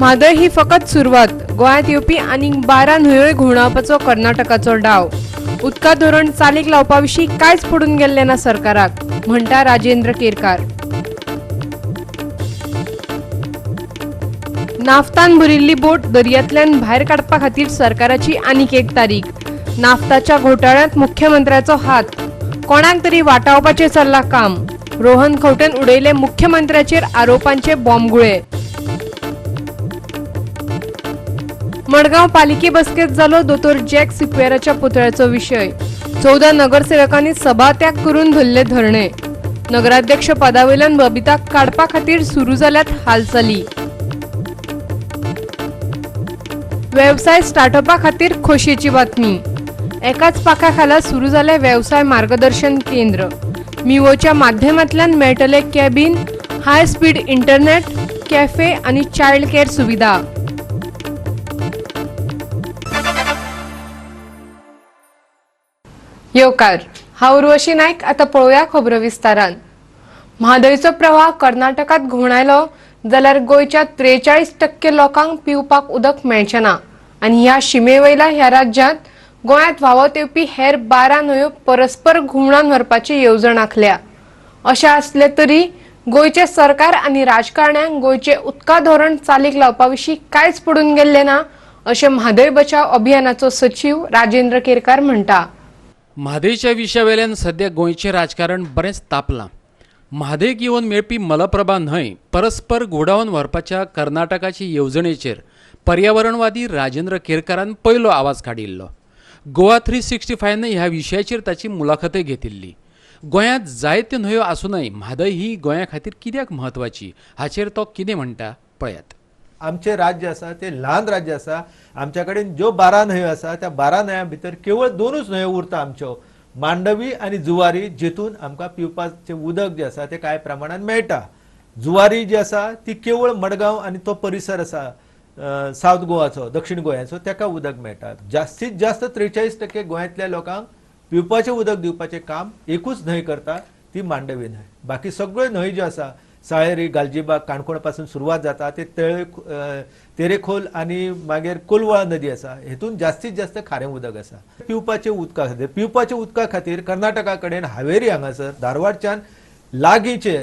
म्हादय ही फकत सुरवात. गोंयांत येवपी आनीक 12 न्हंयोय घुंवडावपाचो कर्नाटकाचो डाव. उदका धोरण चालीक लावपा विशीं कांयच पडून गेल्लें ना सरकाराक, म्हणटा राजेंद्र केरकार. नाफ्तान भरिल्ली बोट दर्यांतल्यान भायर काडपा खातीर सरकाराची आनीक एक तारीख. नाफ्ताच्या घोटाळ्यांत मुख्यमंत्र्याचो हात. कोणाक तरी वाटावपाचें चल्लां काम. रोहन खंवटेन उडयले मुख्यमंत्र्याचेर आरोपांचे बॉम्बगुळे. मडगांव पालिके बसकेत जालो दोतोर जॅक सिक्वेराच्या पुतळ्याचो विशय. 14 नगरसेवकांनी सभात्याग करून धरले धरणे. नगराध्यक्ष पदावयल्यान बबिताक काडपा खातीर सुरू जाल्यात हालचाली. वेवसाय स्टार्टअपा खातीर खोशयेची बातमी. एकाच पाखा खाला सुरू जालें वेवसाय मार्गदर्शन केंद्र. मिवोच्या माध्यमांतल्यान मेळटले cabin, high speed internet, cafe आनी चायल्ड केअर सुविधा. येवकार, हांव उर्वशी नायक. आतां पळोवया खबरो विस्तारान. म्हादयचो प्रवाह कर्नाटकांत घुंवडायलो जाल्यार गोंयच्या 43% लोकांक पिवपाक उदक मेळचें ना आनी ह्या शिमे वयल्या ह्या राज्यांत गोंयांत व्हांवत येवपी हेर 12 न्हंयो परस्पर घुंवडावन व्हरपाची येवजण आंखल्या. अशें आसलें तरी गोंयचें सरकार आनी राजकारण्यांक गोंयचें उदका धोरण चालीक लावपा विशीं कांयच पडून गेल्लें ना, अशें म्हादय बचाव अभियानाचो सचीव राजेंद्र केरकार म्हणटा. म्हादयच्या विशयावेल्यान सद्या गोंयचें राजकारण बरेंच तापलां. म्हादयक येवन मेळपी मलप्रभा न्हंय परस्पर घुंवडावन व्हरपाच्या कर्नाटकाची येवजणेचेर पर्यावरणवादी राजेंद्र केरकारान पयलो आवाज काडिल्लो. गोवा 365 ह्या विशयाचेर ताची मुलाखतय घेतिल्ली. गोंयांत जायत्यो न्हंयो आसूनय म्हादय ही गोंया खातीर कित्याक म्हत्वाची हाचेर तो कितें म्हणटा पळयात. आमचें राज्य आसा तें ल्हान राज्य आसा. आमच्या कडेन ज्यो 12 न्हंयो आसा त्या 12 न्हंयां भितर केवळ 2च न्हंयो उरता आमच्यो, मांडवी आनी जुवारी, जितून आमकां पिवपाचें उदक जें आसा तें कांय प्रमाणान मेळटा. जुवारी जी आसा ती केवळ मडगांव आनी तो परिसर आसा सावथ गोवाचो, दक्षिण गोंयाचो, ताका उदक मेळटा. जास्तीत जास्त 43% गोंयांतल्या लोकांक पिवपाचें उदक दिवपाचें काम एकूच न्हंय करता, ती मांडवी न्हंय. बाकी सगळ्यो न्हंय ज्यो आसा, साळेरी, गालजीबाग, काणकोण पासून सुरवात जाता ते तेरेखोल आनी मागीर कोलवाळ नदी आसा, हेतून जास्तीत जास्त खारें उदक आसा पिवपाचें उदका खातीर. पिवपाच्या उदका खातीर कर्नाटका कडेन हावेरी हांगासर धारवाडच्यान लागींचे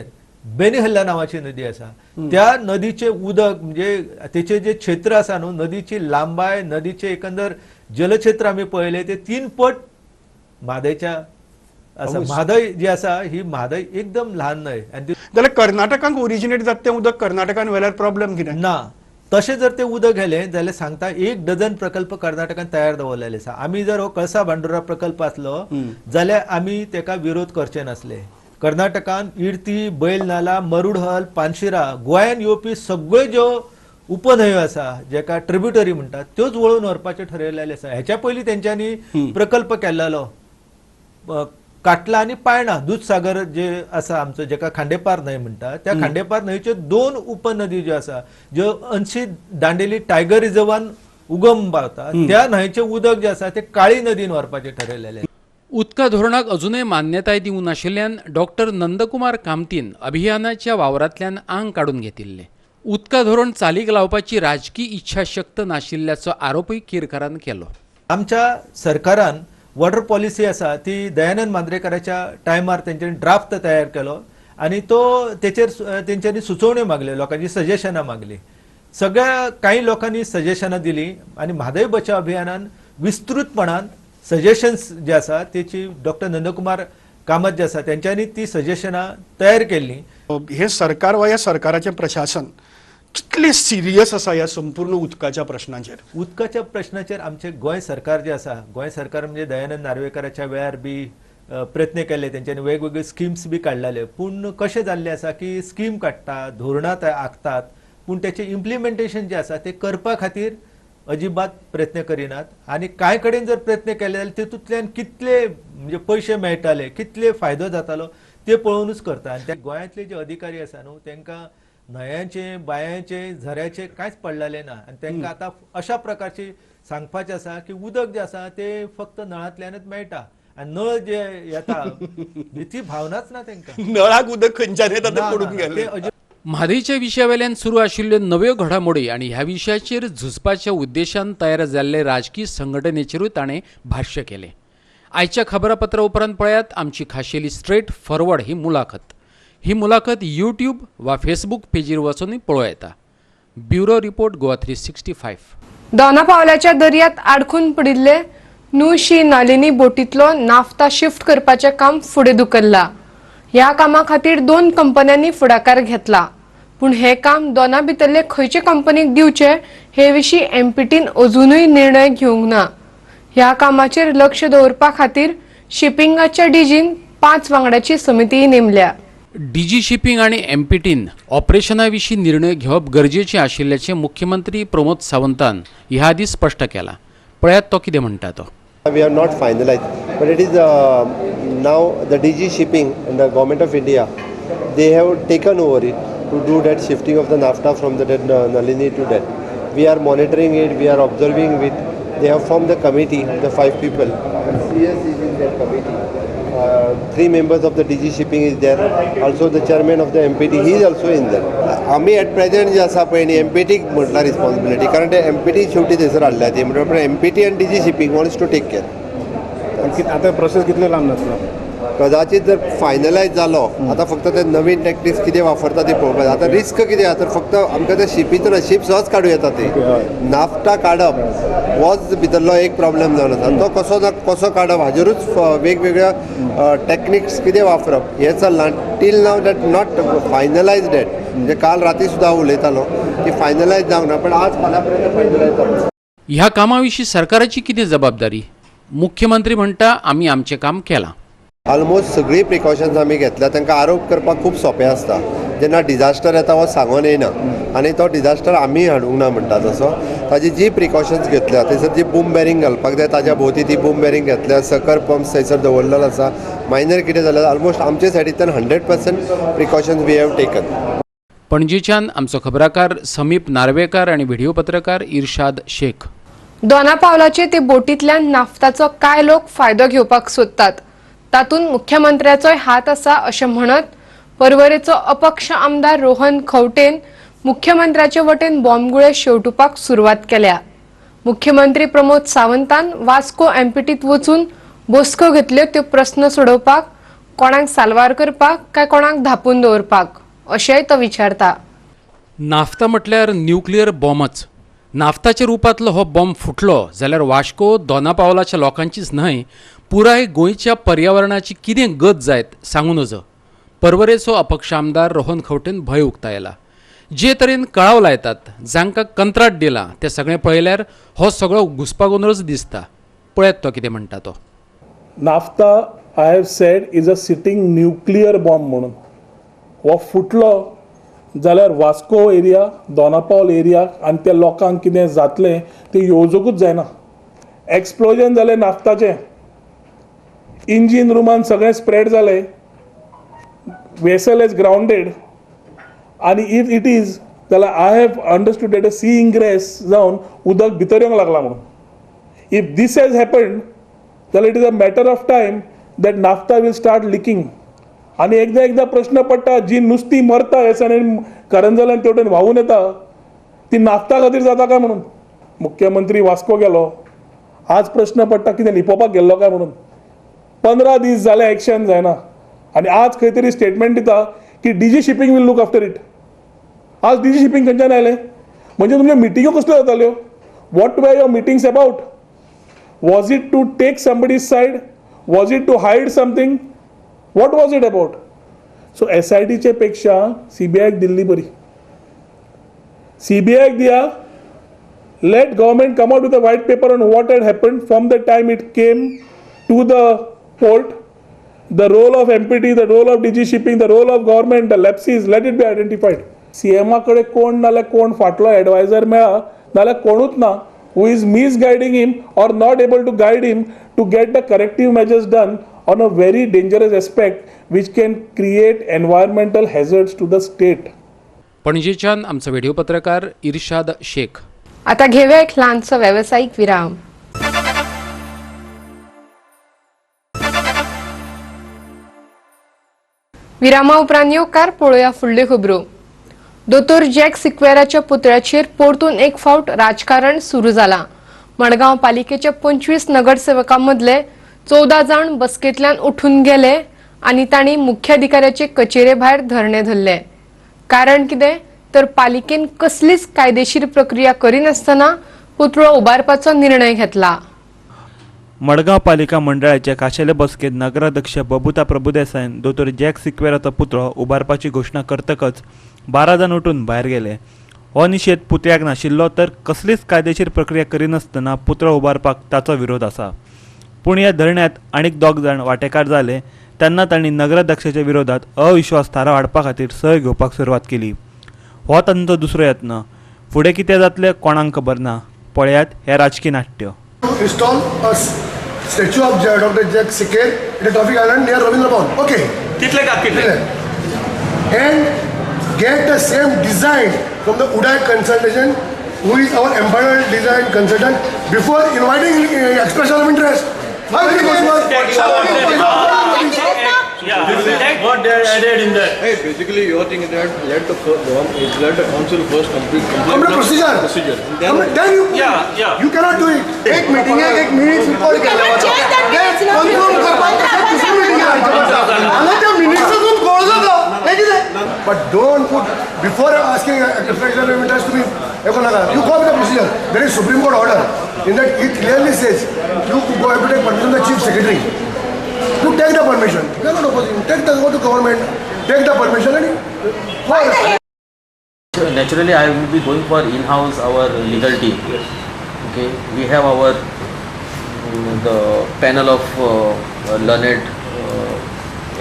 बेनिहल्ला नांवाची नदी आसा, त्या नदीचें उदक म्हणजे तेचे जे क्षेत्र आसा न्हू, नदीची लांबाय, नदीचे एकंदर जलक्षेत्र आमी पळयलें ते 3 पट म्हादयच्या आसा. म्हादय जी आसा ही म्हादय एकदम ल्हान न्हय. आनी जाल्यार कर्नाटकांत ओरिजिनेट जाता तें उदक कर्नाटकान व्हेल्यार प्रॉब्लेम कितें ना? तशें जर तें उदक गेलें जाल्यार सांगता 1 डझन प्रकल्प कर्नाटकान तयार दवरलेले आसा. आमी जर हो कळसा भांडुरा प्रकल्प आसलो जाल्यार आमी तेका विरोध करचे नासले. कर्नाटकान इर्ती, बैलनाला, मरुडहल, पानशिरा, गोंयान येवपी सगळ्यो ज्यो उपन्हंयो आसा जेका ट्रिब्युटरी म्हणटात त्योच वळून व्हरपाचें ठरयलेलें आसा. हेच्या पयलीं तेंच्यांनी प्रकल्प केल्लो काटला आनी पायणा, दूधसागर जे आसा आमचो, जेका खांडेपार न्हंय म्हणटा, त्या खांडेपार न्हंयच्यो 2 उपनदी ज्यो आसा, ज्यो अंशी दांडेली टायगर रिजर्वान उगम पावता, त्या न्हंयचें उदक जें आसा तें काळी नदीन व्हरपाचें ठरयलेलें. उदका धोरणाक अजुनय मान्यताय दिवंक नाशिल्ल्यान डॉक्टर नंदकुमार कामतीन अभियानाच्या वावरांतल्यान आंग काडून घेतिल्लें. उदका धोरण चालीक लावपाची राजकी इच्छाशक्त नाशिल्ल्याचो आरोपूय केरकारान केलो. आमच्या सरकारान वॉटर पॉलिसी आसा ती दयानंद मांद्रेकराच्या टायमार तेंच्यांनी ड्राफ्ट तयार केलो आनी तो तेचेर तेंच्यांनी सुचोवण्यो मागल्यो, लोकांची सजेशनां मागली. सगळ्या कांय लोकांनी सजेशनां दिली आनी म्हादय बचाव अभियानान विस्तृतपणान सजेशन्स जे आसा तेची डॉक्टर नंदकुमार कामत जे आसा तेंच्यांनी ती सजेशनां तयार केल्ली. हे सरकार वा ह्या सरकाराचें प्रशासन कितलें सिरियस आसा ह्या संपूर्ण उदकाच्या प्रश्नाचेर? उदकाच्या प्रश्नाचेर आमचें गोंय सरकार जें आसा, गोंय सरकार म्हणजे दयानंद नार्वेकराच्या वेळार बी प्रयत्न केले, तेंच्यांनी वेगवेगळे स्किम्स बी काडलेले. पूण कशें जाल्लें आसा की स्कीम काडटा, धोरणां आंखतात, पूण तेचें इम्प्लिमेंटेशन जें आसा तें करपा खातीर अजिबात प्रयत्न करिनात. आनी कांय कडेन जर प्रयत्न केले जाल्यार तितूंतल्यान कितले म्हणजे पयशे मेळटाले, कितले फायदो जातालो ते पळोवनूच करता. आनी त्या गोंयांतले जे अधिकारी आसा न्हू तेंकां न्हंयांचे, बांयांचे, झऱ्याचे कांयच पडलेलें ना. आनी तेंकां आतां अशा प्रकारची सांगपाचें आसा की उदक जें आसा तें फक्त नळांतल्यानच मेळटा आनी नळ जे येता ती भावनाच ना तेंकां. नळाक उदक खंयच्यान येता तें पडून गेलें. म्हादयच्या विशया वेल्यान सुरू आशिल्ल्यो नव्यो घडामोडी आनी ह्या विशयाचेर झुजपाच्या उद्देशान तयार जाल्ले राजकी संघटनेचेरूय ताणें भाश्य केलें. आयच्या खबरापत्रा उपरांत पळयात आमची खाशेली स्ट्रेट फॉरवर्ड ही मुलाखत. ही मुलाखत यूट्यूब वा फेसबूक पेजीर वचूनय पळोवं येता. Bureau report, Goa 365. दोना पावलाच्या दर्यात आडखून पडिल्ले नुशी नालिनी बोटीतलो नाफ्ता शिफ्ट करपाचें काम फुडें धुकल्ला. ह्या कामा खातीर दोन कंपन्यांनी फुडाकार घेतला, पूण हें काम दोना भितरले खंयचे कंपनीक दिवचें हे विशीं एमपीटीन अजुनूय निर्णय घेवंक ना. ह्या कामाचेर लक्ष दवरपा खातीर शिपिंगाच्या डीजीन 5 वांगड्याची समितीय नेमल्या. डीजी शिपिंग आनी एमपीटीन ऑपरेशना विशीं निर्णय घेवप गरजेचें आशिल्ल्याचें मुख्यमंत्री प्रमोद सावंतान ह्या आदीं स्पश्ट केलां. पळयात तो कितें म्हणटा तो. We have not finalized, but it is now the DG Shipping and the Government of India, they have taken over it to do that shifting of the NAFTA from the Nalini to that. We are monitoring it, we are observing it. They have formed the committee, the 5 people. And CS is in that committee. 3 members of the DG Shipping is there. Also the chairman of the MPT, he is also in there. आमी at present जे आसा पळय न्ही, MPT म्हटला responsibility, कारण ते MPT शेवटी थंयसर हाडल्या ती, म्हणटा MPT आनी DG Shipping wants to take care. आतां प्रोसेस कितले लांब जातलो? कदाचित जर फायनलायज जालो, आतां फक्त ते नवीन टॅक्टिक्स कितें वापरता ते पळोवपाक जाय. आतां रिस्क कितें आहा तर फक्त आमकां ते शिपीचो ना, शीप सहज काडूं येता, ती नाफ्ता काडप होच भितरलो एक प्रॉब्लेम जावन आसा. तो कसो ना कसो काडप हाजेरूच वेगवेगळ्या टॅक्निक्स कितें वापरप हें चल्लां. Till now that not finalise that, म्हणजे काल राती सुद्दां हांव उलयतालो की फायनलायज जावंक ना, पण आज फाल्यां पर्यंत फायनलायज जातलो. ह्या कामा विशीं सरकाराची कितें जबाबदारी? मुख्यमंत्री म्हणटा आमी आमचें काम केलां. ऑलमोस्ट सगळीं प्रिकॉशन्स आमी घेतल्या. तांकां आरोप करपाक खूब सोंपें आसता. जेन्ना डिजास्टर येता हो सांगून येयना आनी तो डिजास्टर आमी हाडूंक ना म्हणटा तसो. ताजी जी प्रिकॉशन्स घेतल्या थंयसर जी बूम बॅरींग घालपाक जाय ताज्या भोंवती ती बूम बॅरींग घेतल्या, सकर पंप्स थंयसर दवरलेलो आसा. मायनर कितें जाल्यार ऑलमोस्ट आमचे सायडींतल्यान 100% प्रिकॉशन्स we have taken. पणजेच्यान आमचो खबराकार समीप नार्वेकार आनी व्हिडिओ पत्रकार इर्शाद शेख. दोना पावलाचे ते बोटींतल्यान नाफ्ताचो कांय लोक फायदो घेवपाक सोदतात, तातूंत मुख्यमंत्र्याचोय हात आसा अशें म्हणत पर्वरेचो अपक्ष आमदार रोहन खंवटेन मुख्यमंत्र्याचे वटेन बॉम्बगुळे शेवटुपाक सुरवात केल्या. मुख्यमंत्री प्रमोद सावंतान वास्को एमपीटीत वचून बसको घेतल्यो त्यो प्रस्न सोडोवपाक, कोणाक साल्वार करपाक काय कोणाक धापून दवरपाक अशेंय तो विचारता. नाफ्ता म्हटल्यार न्युक्लियर बॉम्बच. नाफ्ताच्या रुपांतलो हो बॉम्ब फुटलो जाल्यार वास्को दोना पावलाच्या लोकांचीच न्हय, पुराय गोंयच्या पर्यावरणाची कितें गत जायत सांगू नजो. पर्वरेचो अपक्ष आमदार रोहन खंवटेन भंय उक्तायला. जे तरेन कळाव लायतात, जांकां कंत्राट दिलां तें सगळें पळयल्यार हो सगळो घुस्पागोंदळच दिसता. पळयात तो कितें म्हणटा तो. NAFTA I have said is a sitting nuclear bomb म्हणून. हो फुटलो जाल्यार वास्को एरिया, दोनापावल एरिया आनी त्या लोकांक कितें जातलें तें येवजूंकूच जायना. एक्सप्लोजन जालें नाफ्ताचें, इंजीन रुमान सगळें स्प्रेड जालें, वेसल is grounded. आनी if it is जाल्यार I have understood that a sea ingress जावन उदक भितर येवंक लागलां म्हणून. If these has happened जाल्यार it is a matter of time that naphtha will start leaking. आनी एकदां एकदां प्रश्न पडटा, जी नुस्तीं मरता हे सणेन करंजल्यान तेवटेन व्हांवून येता ती नाफ्ता खातीर जाता काय म्हणून. मुख्यमंत्री वास्को गेलो, आज प्रश्न पडटा कितें लिपोवपाक गेल्लो काय म्हणून. 15 दीस जाले एक्शन जायना आनी आज खंय तरी स्टेटमेंट दिता की DG shipping will look after it. आज डीजी शिपींग खंयच्यान आयलें? म्हणजे तुमच्यो मिटिंग्यो कसल्यो जाताल्यो? What were your meetings about? Was it to take somebody's side? Was it to hide something? What was it about? So SITचे पेक्षा CBI दिल्ली बरी. CBI दिया, let government come out with a white paper on what had happened from the time it came to the port, the role of MPT, the role of DG Shipping, the role of government, the lapses, let it be identified. CM कडे कोण नाल्यार कोण फाटलो adviser मेळा नाल्यार कोणूच ना who is misguiding him or not able to guide him to get the corrective measures done on a very dangerous aspect which can create environmental hazards to the state. पणजेच्यान आमचो व्हिडिओ पत्रकार इर्शाद शेख. आता घेऊया एक लहानसो व्यावसायिक विराम. विरामा उपरांत येवकार पळोवया फुडल्यो खबरो. दोतोर जॅक सिक्वेराच्या पुतळ्याचेर परतून एक फावट राजकारण सुरू जालां. मडगांव पालिकेच्या 25 नगरसेवकां मदले 14 जाण बसकेंतल्यान उठून गेले आनी तांणी मुख्याधिकाऱ्याचे कचेरे भायर धरणे धरले. कारण कितें तर पालिकेन कसलीच कायदेशीर प्रक्रिया करिनासतना पुतळो उबारपाचो निर्णय घेतला. मडगांव पालिका मंडळाचे खाशेले बसकेंत नगराध्यक्ष बबुता प्रभुदेसायन दोतोर जॅक सिक्वेराचो पुतळो उबारपाची घोशणा करतकच 12 जाण उठून भायर गेले. हो निशेध पुतळ्याक नाशिल्लो तर कसलीच कायदेशीर प्रक्रिया करिनासतना पुतळो उबारपाक ताचो विरोध आसा. पूण ह्या धरण्यांत आनीक 2 जाण वांटेकार जाले तेन्ना तांणी नगराध्यक्षाच्या विरोधात अविश्वास थाराव हाडपा खातीर सय घेवपाक सुरवात केली. हो तांचो दुसरो यत्न. फुडें कितें जातलें कोणाक खबर ना. पळयात हें राजकी नाट्य. Install a statue of Dr. Jack Sequeira at a traffic island near Ravindra Bhavan. Okay. कितले का कितले? And get the same design from the Uday consultation, who is our empaneled design consultant, before inviting expression of interest. How is it possible? What they added in that? Hey, basically your thing is that let the council first complete the procedure. Procedure. Then you yeah. You cannot do it. एक meeting है, एक minutes record केले वता. Confirm करपाक दुसरी meeting आहे. हांगा त्या minutes गोळ जाता. हें कितें? But don't put before asking expression of interest to be. You go with the procedure. There is Supreme Court order. In that it clearly says you go have to take permission from the Chief Secretary. You take the permission. You are not opposing. Take the go to government. Take the permission and naturally I will be going for in-house our legal team. Yes. Okay, we have our the panel of learned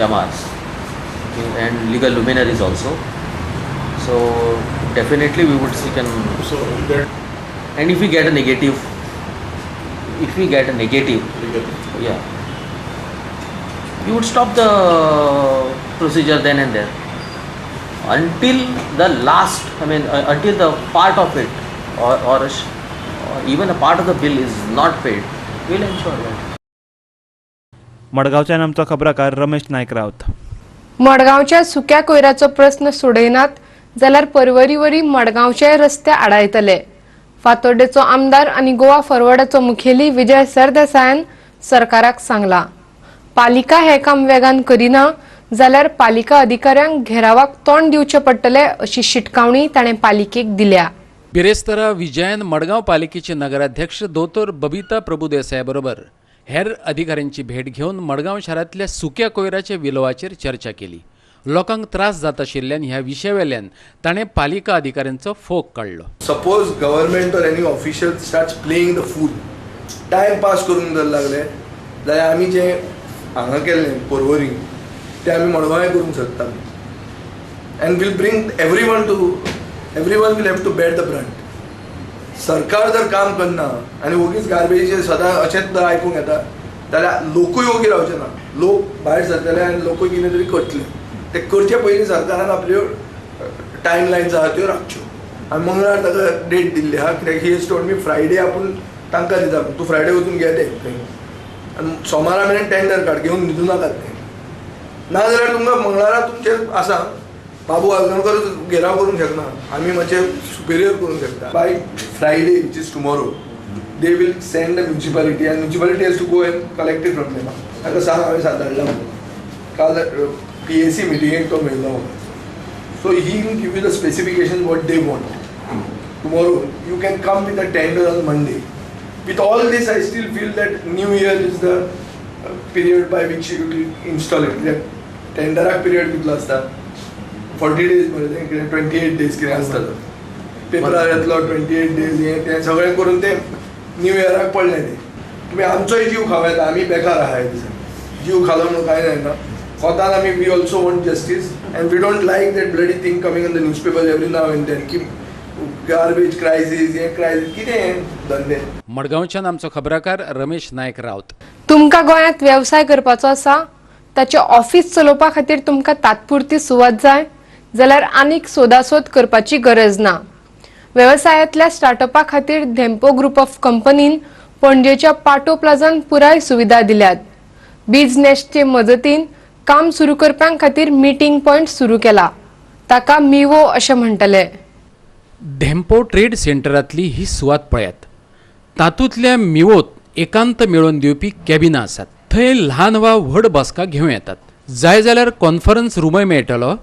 MRs, okay, and legal luminaries also. So definitely we would seek an. So that. And if we get a negative, legal. Yeah, we would stop the procedure then and there until the last, I mean until the part of it or even a part of the bill is not paid, we will ensure that. मडगांवच्यान आमचो खबराकार रमेश नायक रावत. मडगांवच्या सुक्या कोयराचो प्रस्न सोडयनात जाल्यार परवरी वरी मडगांवचे रस्ते आडायतले. फातोर्डेचो आमदार आनी गोवा फॉरवर्डाचो मुखेली विजय सरदेसायान सरकाराक सांगला. पालिका हे काम वेगान करिना जाल्यार पालिका अधिकाऱ्यांक घेरावाक तोंड दिवचें पडटलें अशी शिटकावणी ताणें पालिकेक दिल्या. बिरेस्तारा विजयान मडगांव पालिकेचे नगराध्यक्ष दोतोर बबिता प्रभुदेसाय बरोबर हेर अधिकाऱ्यांची भेट घेवन मडगांव शारांतल्या सुक्या कोयराच्या विलोवाचेर चर्चा केली. लोकांक त्रास जात आशिल्ल्यान ह्या विशयावेल्यान ताणें पालिका अधिकाऱ्यांचो फोग काडलो. Suppose government or any official starts playing the fool, time pass करूंक जर लागले जाल्यार आमी जे हांगा केल्लें पोरवरी तें आमी मडगांवाय करूंक शकता. And will bring everyone to everyone will have to bear the brunt. सरकार जर काम करना आनी वोगीच गार्बेजीचेर सदां अशेंच आयकूंक येता जाल्यार लोकूय वोगी रावचे ना. लोक भायर सरतले आनी लोकूय कितें तरी करतले. ते करचे पयलीं सरकारान आपल्यो टायम लायन्स आहा त्यो राखच्यो. आनी मंगळार ताका डेट दिल्ली आहा कित्याक he has told me Friday आपूण तांकां दिता, तूं फ्रायडे वचून घे ते थंय आनी सोमारा मेरेन टेंडर काड, घेवन न्हिदूं नाकात ते. नाजाल्यार तुमकां मंगळारा तुमचेर आसा बाबू आजगांवकर घेराव करूंक शकना, आमी मातशे सुपिरियर करूंक शकता. By Friday which is tomorrow they will send the municipality and municipality has to go and collect it from them. ताका सांग हांवें धाडला म्हणून. काल PAC मिटिंगेक तो मेळ्ळो. So he will give you the specification what they want. Tomorrow you can come with a tender on Monday. With all this I still feel that new year is the period by which you will install it. कित्याक टेंडराक period कितलो आसता, 40 days मरे तें कितें 28 days कितें आसता तो पेपरार येतलो 28 days हें तें सगळें करून तें न्यू इयराक पडलें तें. तुमी आमचोय जीव खावं येता, आमी बेकार आहा ह्या दिसा. जीव खालो म्हणून कांय जायना. कोतान आमी we also want justice and we don't like that bloody thing coming on the newspaper every now and then की गार्बेज क्रायसीस हें क्रायसीस कितें हें धंदे. मडगांवच्यान आमचो खबराकार रमेश नायक रावत. तुमकां गोंयांत वेवसाय करपाचो आसा, ताचें ऑफिस चलोवपा खातीर तुमकां तात्पुरती सुवात जाय जाल्यार आनीक सोदासोद करपाची गरज ना. वेवसायांतल्या स्टार्टअपा खातीर धेंपो ग्रुप ऑफ कंपनीन पणजेच्या पाटो प्लाझान पुराय सुविधा दिल्यात. बिझनेसचे मजतीन काम सुरू करप्यां खातीर मिटींग पॉयंट सुरू केला. ताका मिवो अशें म्हणटले. धेंपो ट्रेड सेंटरांतली ही सुवात पळयात. तातूंतल्या मिवोत एकांत मेळोवन दिवपी कॅबिनां आसात. थंय ल्हान वा व्हड बसका घेवं येतात. जाय जाल्यार कॉन्फरन्स रुमय मेळटलो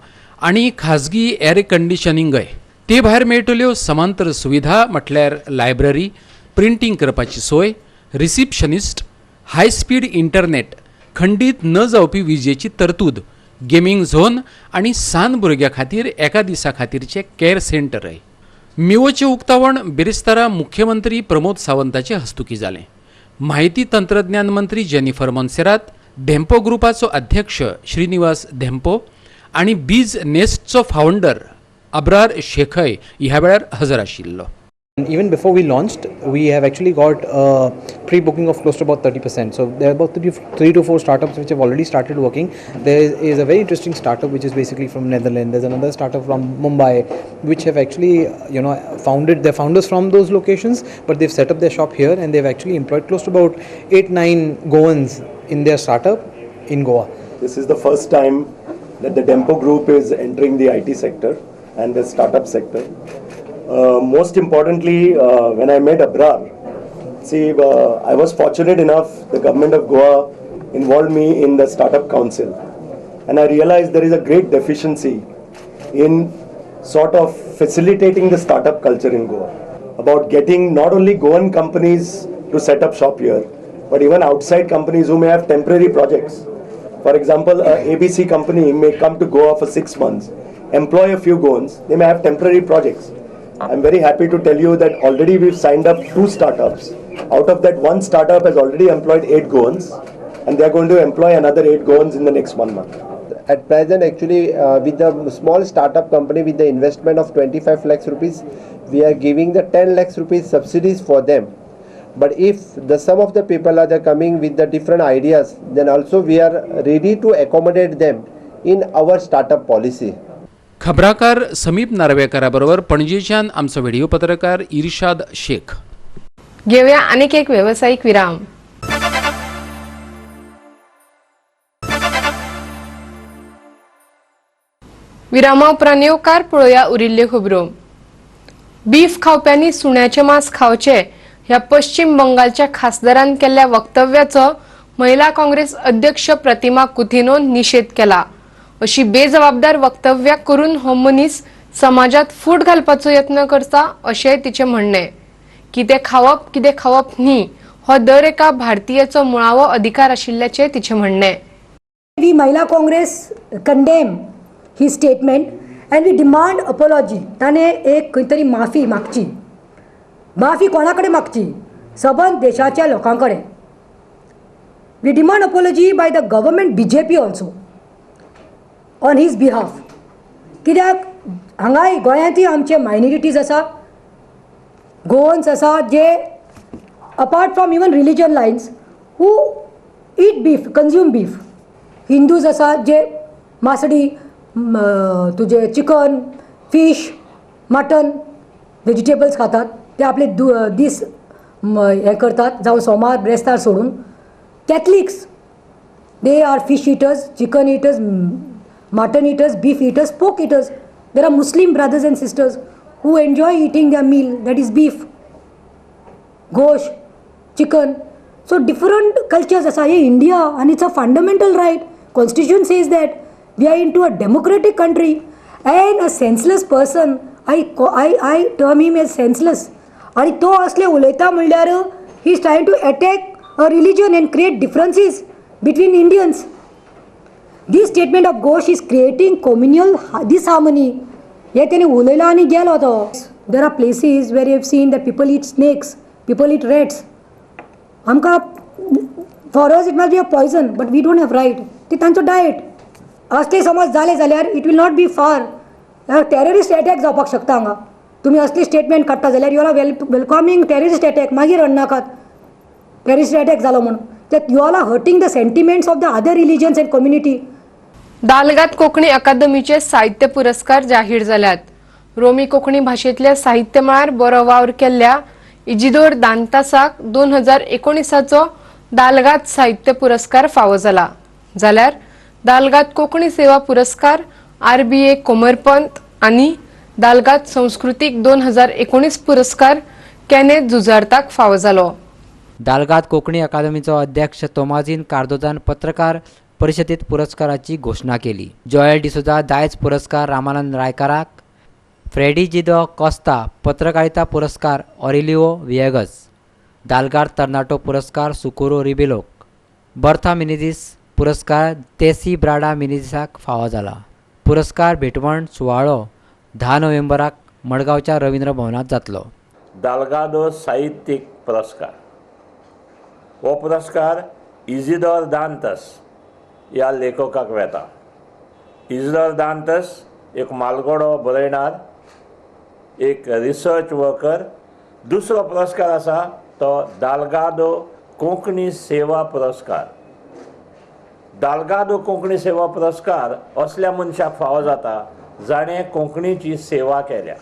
आनी खाजगी एअर कंडिशनिंगय. ते भायर मेळटल्यो समांतर सुविधा म्हटल्यार लायब्ररी, प्रिंटींग करपाची सोय, रिसिप्शनिस्ट, हाय स्पीड इंटरनेट, खंडीत न जावपी विजेची तरतूद, गेमींग झोन आनी सान भुरग्यां खातीर एका दिसा खातीरचें कॅर सेंटरय. मिवोचें उक्तावण बिरेस्तारा मुख्यमंत्री प्रमोद सावंताचे हस्तुकीं जालें. माहिती तंत्रज्ञान मंत्री जेनिफर मोन्सेरात, धेंपो ग्रुपाचो अध्यक्ष श्रीनिवास धेंपो आनी बीज नेस्टचो फावंडर अब्रार शेखय ह्या वेळार हजर आशिल्लो. And even before we launched, we have actually got a pre-booking of close to about 30%. So there are about three to four startups which have already started working. There is a very interesting startup which is basically from Netherlands. There's another startup from Mumbai, which have actually founded their founders from those locations, but they've set up their shop here and they've actually employed close to about 8-9 Goans in their startup in Goa. This is the first time that the Dempo Group is entering the IT sector and the startup sector. Most importantly, when I met Abrar, see, I was fortunate enough, the government of Goa involved me in the Startup Council. And I realized there is a great deficiency in sort of facilitating the startup culture in Goa, about getting not only Goan companies to set up shop here, but even outside companies who may have temporary projects. For example, a ABC company may come to Goa for 6 months, employ a few Goans, they may have temporary projects. I'm very happy to tell you that already we've signed up two startups. Out of that, one startup has already employed eight Goans, and they're going to employ another eight Goans in the next one month. At present, actually, with the small startup company with the investment of 25 lakhs rupees, we are giving the 10 lakhs rupees subsidies for them. But if the some of the people are the coming with the different ideas, then also we are ready to accommodate them in our startup policy. खबराकार समीप नार्वेकराबरोबर पणजेच्यान आमचो video पत्रकार इर्शाद शेख. घेवया आनीक एक वेवसायीक विराम. विरामा उपरांत येवकार. पळोवया उरिल्ल्यो खबरो. बीफ खावप्यांनी सुण्याचें मांस खावचें ह्या पश्चिम बंगालच्या खासदारान केल्ल्या वक्तव्याचो महिला काँग्रेस अध्यक्ष प्रतिमा कुथिनोन निशेध केला. अशी बेजबाबदार वक्तव्यां करून हो मनीस समाजात फूट घालपाचो यत्न करता अशेंय तिचें म्हणणें. कितें खावप, कितें खावप न्ही हो दर एका भारतीयाचो मुळावो अधिकार आशिल्ल्याचें तिचें म्हणणें. We Mahila Congress condemn his statement and we demand apology. ताणें एक खंय तरी माफी मागची. माफी कोणा कडेन मागची? सबंद देशाच्या लोकां कडेन. We demand apology by the government, BJP also, on his behalf. कित्याक हांगाय गोंयांतूय आमचे मायनॉरिटीज आसा, गोवन्स आसा, जे apart from even religion lines who eat beef, consume beef. Hindus आसा जे मासडी, तुजे चिकन, फीश, मटन, वेजिटेबल्स खातात. ते आपले दु दीस हें करतात, जावं सोमार ब्रेस्तार सोडून. Catholics, they are fish eaters, chicken eaters, mutton eaters, beef eaters, pork eaters. There are Muslim brothers and sisters who enjoy eating their meal, that is beef, gosh, chicken. So different cultures आसा. हे India and it's a fundamental right. Constitution says that we are into a democratic country, and a senseless person, I term him as senseless, आणि तो असले उलयता म्हणल्यार he is trying to attack a religion and create differences between Indians. This statement of Ghosh is creating communal disharmony. हे तेणी उलयला आनी गेलो तो. There are places where you have seen that people eat snakes, people eat rats. आमकां, for us it must be a poison, but we don't have right. ती तांचो diet. असले समज जाले जाल्यार it will not be far, terrorist attack जावपाक शकता हांगा. तुमी असली स्टेटमेंट काडटा जाल्यार you are welcoming terrorist attack. मागीर रडनाकात टेररिस्ट अटॅक जालो म्हणून. That you all are hurting the sentiments of the other religions and community. Dalgado Konkani अकादमीचे साहित्य पुरस्कार जाहीर जाल्यात. रोमी कोंकणी भाशेंतल्या साहित्य मळार बरो वावर केल्ल्या इजिदोर दांतासाक 2019चो दालगाद साहित्य पुरस्कार फावो जाला, जाल्यार दालगाद कोंकणी सेवा पुरस्कार आर.बी.ए. कोमरपंत आनी दाल्गाद संस्कृतीक 2019 पुरस्कार कॅनेथ जुझार्ताक फावो जालो. दाल्गाद कोंकणी अकादमीचो अध्यक्ष तोमाझिन कार्दोजान पत्रकार परिशदेंत पुरस्काराची घोशणा केली. जॉयल डिसोजा दायज पुरस्कार रामानंद रायकाराक, फ्रेडी जिदो कॉस्ता पत्रकारिता पुरस्कार ऑरेलियो विएगस, दाल्गाद तरणाटो पुरस्कार सुकुरो रिबेलोक, बर्था मिनेझीस पुरस्कार तेसी ब्राडा मिनेझीसाक फावो जाला. पुरस्कार भेटवण सुवाळो 10 नोव्हेंबराक मडगांवच्या रवींद्र भवनांत जातलो. दाल्गादो साहित्यीक पुरस्कार हो पुरस्कार इजिदोर दांतस ह्या लेखकाक वेता. इजिदोर दांतस एक मालगडो बरयणार, एक रिसर्च वर्कर. दुसरो पुरस्कार आसा तो दाल्गादो कोंकणी सेवा पुरस्कार. दाल्गादो कोंकणी सेवा पुरस्कार असल्या मनशाक फावो जाता जाणें कोंकणीची सेवा केल्या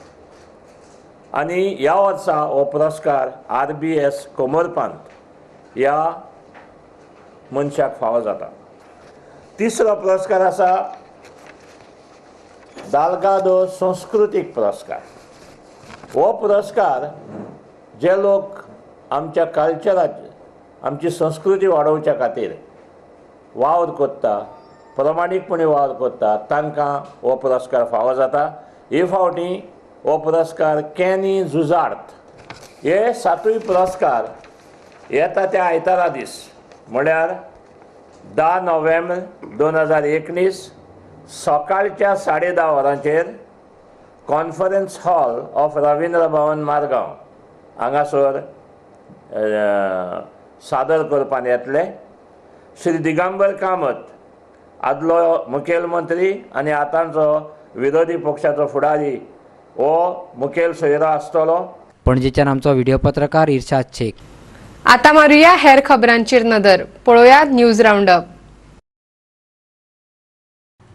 आनी ह्या वर्सा हो पुरस्कार आर.बी.एस. कोमरपंत ह्या मनशाक फावो जाता. तिसरो पुरस्कार आसा दाल्गादो संस्कृतीक पुरस्कार. हो पुरस्कार जे लोक आमच्या कल्चराचे, आमची संस्कृती वाडोवच्या खातीर वावर करता, प्रमाणीकपणे वावर करता, तांकां हो पुरस्कार फावो जाता. हे फावटी हो पुरस्कार कॅनी जुझार्त. हे 7 पुरस्कार येता त्या आयतारा दीस म्हळ्यार 10 नोव्हेंबर 2019 सकाळच्या 10:30 वरांचेर conference hall of Ravindra Bhavan Margao हांगासर सादर करपाक येतले. श्री दिगंबर कामत आदलो मुखेलमंत्री आनी आतांचो विरोधी पक्षाचो फुडारी हो मुखेल सोयरो आसतलो. पणजेच्यान आमचो व्हिडिओ पत्रकार इर्शाद शेख. आता मारुया हेर खबरांचेर नदर, पळोवया न्यूज राउंडअप.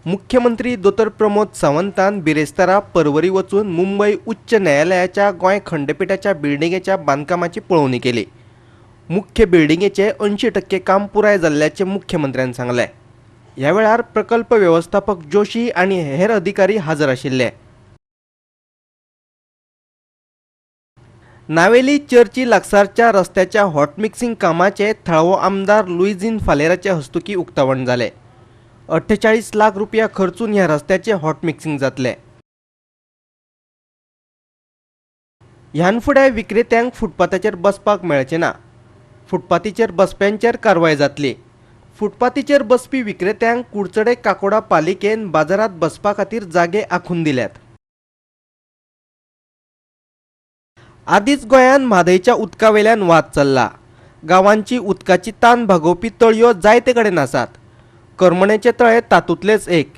मुख्यमंत्री दोतोर प्रमोद सावंतान बिरेस्तारा परवरी वचून मुंबय उच्च न्यायालयाच्या गोंय खंडपीठाच्या बिल्डिंगेच्या बांदकामाची पळोवणी केली. मुख्य बिल्डिंगेचे 80% काम पुराय जाल्ल्याचें मुख्यमंत्र्यान सांगलें. ह्या वेळार प्रकल्प वेवस्थापक जोशी आनी हेर अधिकारी हजर आशिल्ले. नावेली चर्ची लागसारच्या रस्त्याच्या हॉटमिक्सिंग कामाचें थळावो आमदार लुईझिन फालेराचे हस्तुकीं उक्तावण जालें. 48 लाख रुपया खर्चून ह्या रस्त्याचें हॉटमिक्सिंग जातलें. ह्यान फुडें विक्रेत्यांक फुटपाथाचेर बसपाक मेळचें ना. फुटपाथीचेर बसप्यांचेर कारवाय जातली. फुटपाथीचेर बसपी विक्रेत्यांक कुडचडे काकोडा पालिकेन बाजारांत बसपा खातीर जागे आंखून दिल्यात. आदींच गोंयांत म्हादयच्या उदका वेल्यान वाद चल्ला. गांवांची उदकाची तान भागोवपी तळयो जायते कडेन आसात. करमणेचे तळे तातूंतलेच एक.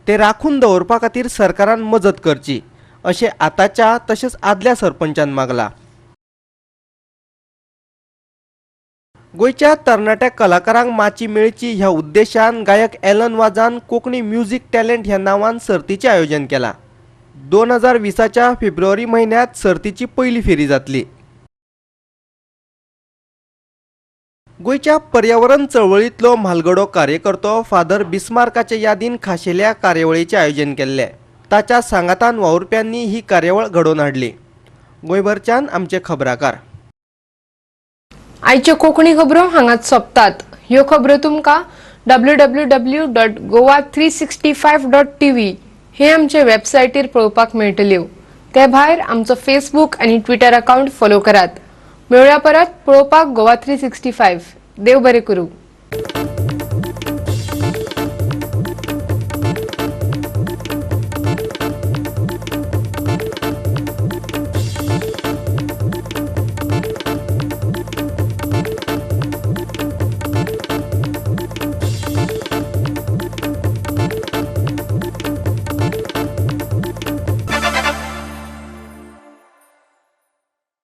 ते राखून दवरपा खातीर सरकारान मजत करची अशें आतांच्या तशेंच आदल्या सरपंचान मागला. गोंयच्या तरणाट्या कलाकारांक माची मेळची ह्या उद्देशान गायक एलन वाजान कोंकणी म्युझिक टॅलेंट ह्या नांवान सर्तीचें आयोजन केलां. 2020च्या फेब्रुवारी म्हयन्यांत सर्तीची पयली फेरी जातली. गोंयच्या पर्यावरण चळवळींतलो म्हालगडो कार्यकर्तो फादर बिस्मार्काचे यादीन खाशेल्या कार्यावळीचें आयोजन केल्लें. ताच्या सांगातान वावुरप्यांनी ही कार्यावळ घडोवन हाडली. गोंयभरच्यान आमचे खबराकार. आयच्यो कोंकणी खबरो हांगाच सोंपतात. ह्यो खबरो तुमकां www.goa365.tv हे आमचे वेबसायटीर पळोवपाक मेळटल्यो. ते भायर आमचो फेसबूक आनी ट्विटर अकाउंट फॉलो करात. मेळया परत पळोवपाक गोवा 365. देव बरें करूं.